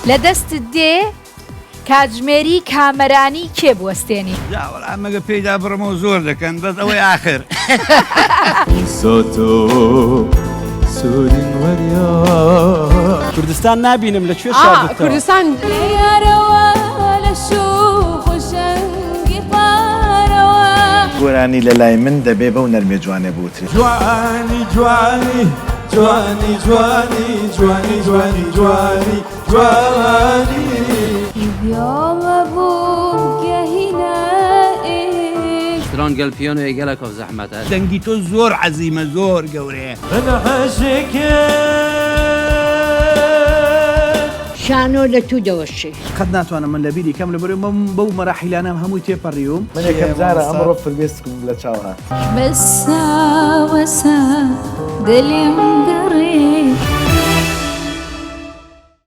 لە دەستت دێ کاتژمێری کامەرانی کێ بوەستێنی؟ جا وەڵا مەگە پێیدا بڕمەوە زۆر دەکەن بەس ئەوەی ئاخر. کوردستان نابینم لە کوێ شاردتەوە؟ کوردستان گۆرانی لە لای من دەبێ بەو نەرمیە جوانە بوترێ. جوانی جوانی جوانی جوانی جوانی جوانی جوانی جوانی. ستران گەل پیانۆیە گەلەک ئەو زەحمەتە. دەنگی تۆ زۆر عەزیمە زۆر گەورەیە. من عاشقم. شانۆ لە تو دەوەشێ. قەت ناتوانم من لەبیری کەم لەبەرئەوەی من بەو مەراحیلانەم هەمووی تێپەڕیوم. من یەکەم جارە ئەمڕۆ فرمێسکم لە چاو هات. بەسا وەسا دلم دڕێ.